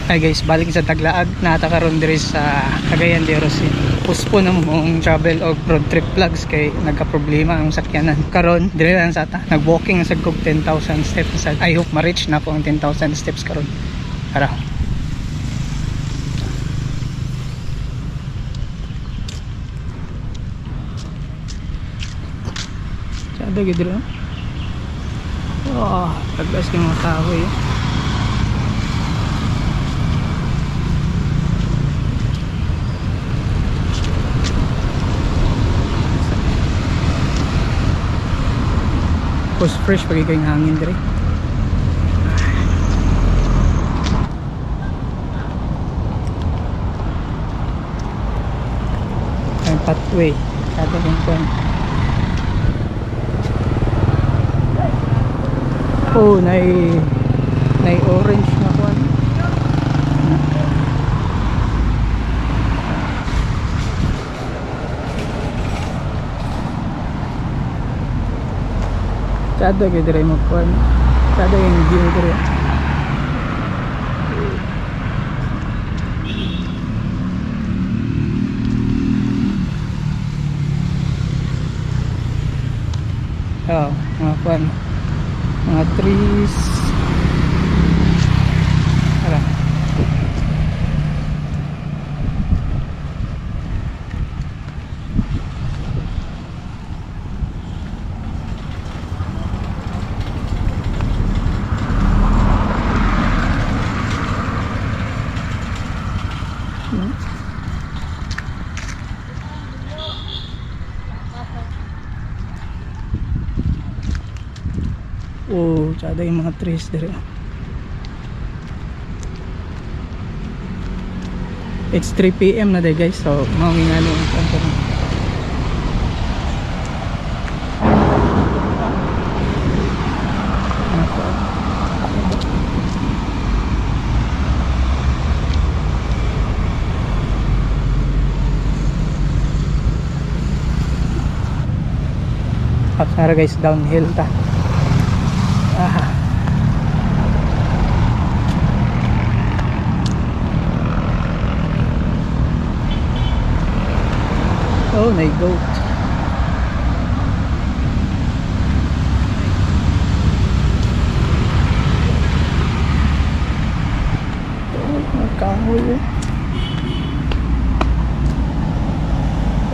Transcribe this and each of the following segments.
Hi guys, balik sa Taglaag. Nata karon diri sa Cagayan de Oro City. Postpone na mong travel og road trip vlogs kay nagka-problema ang sakyanan. Karon diri lang sa ta. Nag-walking na sad kog 10,000 steps sad. I hope ma-reach na ko ang 10,000 steps karon. Tara. Sada gid diri, oh. Oh, taglas kay mga kahoy, eh. Tapos fresh pag yung hangin dire. Ang pathway. Kada yung kwan. Oh, nay orange na kwan. Sada kay dire mo kwan. Sada yung view dire. Oh, mga kwan. Mga trees. Tara. Oh, tsada yung mga trees dire. It's 3 p.m. na day guys, so mao nga ano ang karon. Ano? Tapos na guys, downhill ta. Ah. Oh, may goat. Oh, may kahoy eh.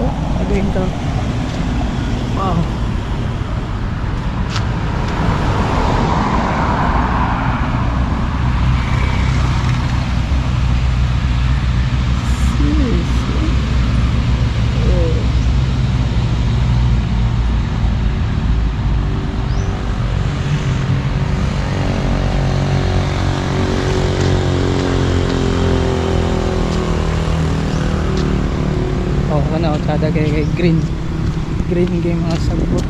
Oh, ano yung to? Wow. Seriously? Oh. Oh, ano, tsada kay green. Green game mga sagbot.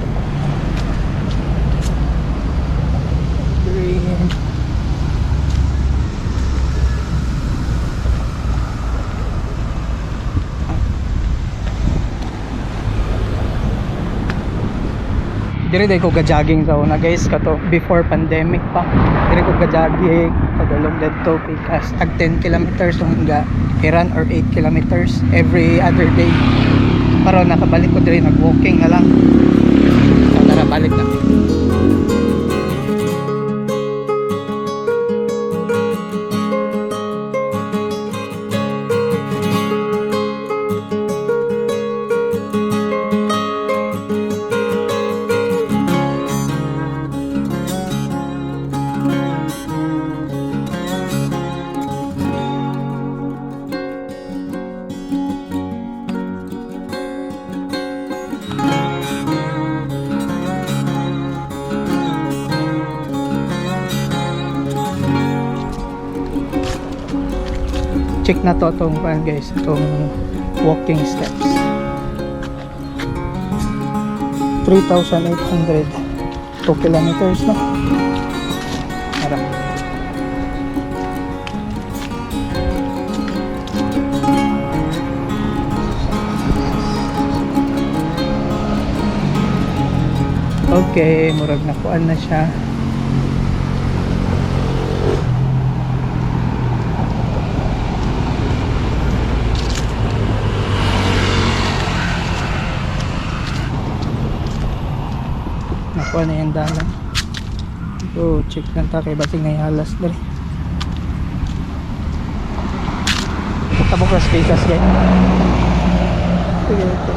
Green. Dire day ko ga-jogging sa una guys, kato before pandemic pa. Dire ko ga-jogging padulong didto pikas tag 10 kilometers hangga run or 8 kilometers every other day. Pero nakabalik ko dire, nag-walking na lang. So, tara, balik na. Check na to itong kuan guys, itong walking steps. 3,800, 2 kilometers, no? Tara. Okay, murag na kuan na siya. Kuha na yung dalan. So, check lang ta kay basig na halas dali. Tabok Las Vegas, guys. Sige, ito.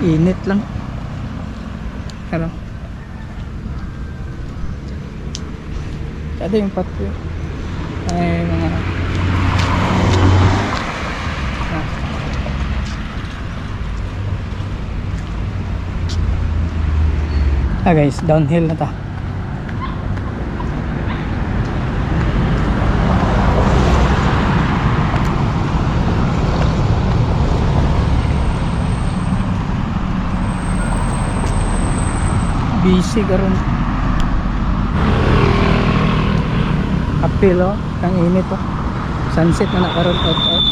Init lang. Pero kada yung patio ay mga ah. Guys, downhill na ta. Busy karon. Apil oh, ang init oh. Sunset na na karon out out.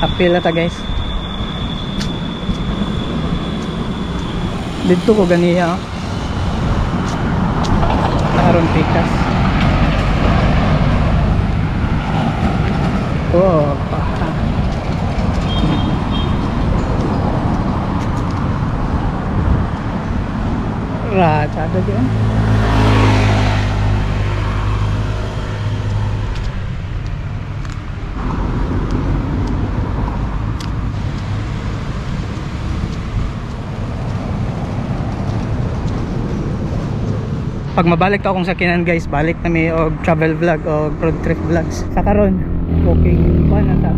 Apil na ta, guys. Dito ko ganiya oh. Karon pikas. Oh, pa. Ra, tsada diyan. Pag mabalik to akong sakinan, guys, balik na mi og travel vlog o road trip vlogs. Sa karon, walking pa na sa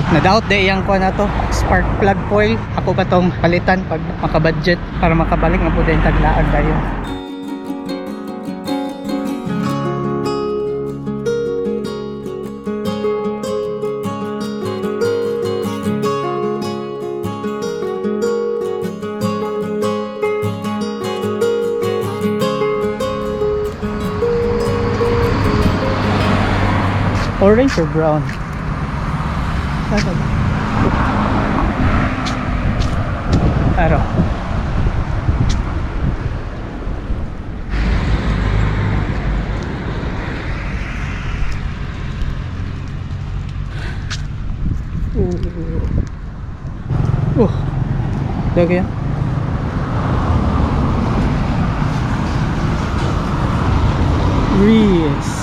na-doubt de iyang kuha na to, spark plug coil. Ako pa tong palitan pag makabudget para makabalik na po din taglaag dayon. Orange or brown? Tama ba? Aro. Ooh. Lagi ya. Rees.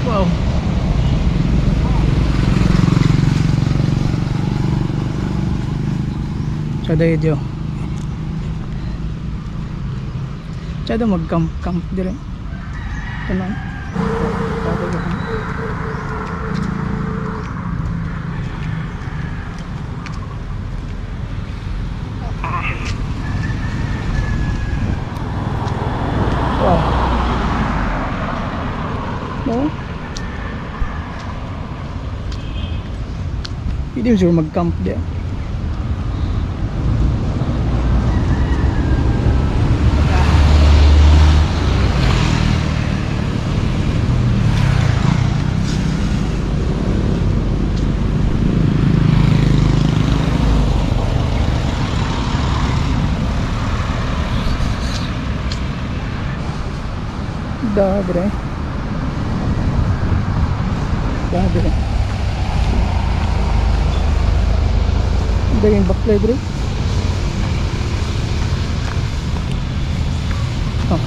Wow. Tsada yun. Tsada mag-camp camp dire. Tanan. Tsada yun. Ah. Wow. No? Pwede mo siguro mag-camp diyan. Dabre. Dabre. Daging baklay bre. Oh.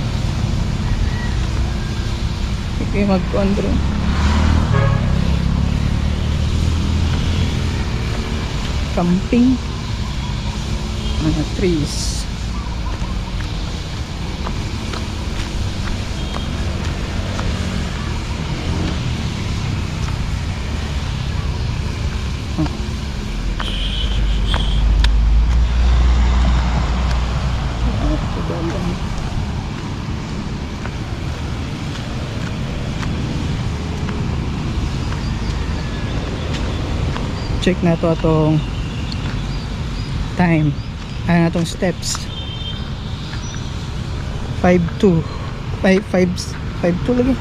Okay, mag-kuan bre. Camping. Mga trees. Ah, dalan. Check na to atong time. Ano na tong steps? 5-2. 5 5 5-2 lagi.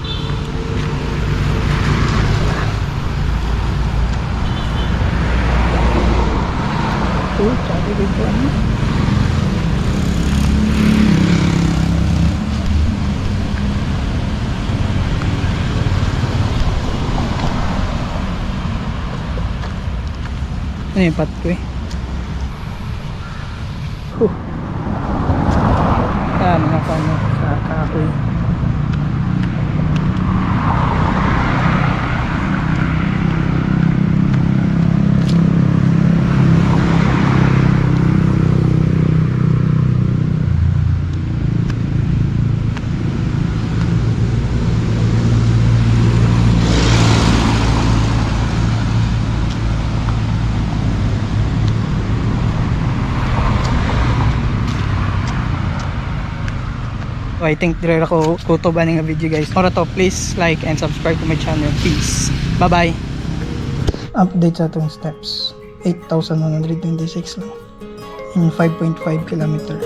2. Sabi dito ano. Ano yung pathway? Huh. Ah, mga kano sa kahoy. So, I think dire ako kutob ani nga video, guys. Mao ra to, please like and subscribe to my channel. Peace. Bye-bye. Update sa atong steps. 8,126 lang. In 5.5 kilometer.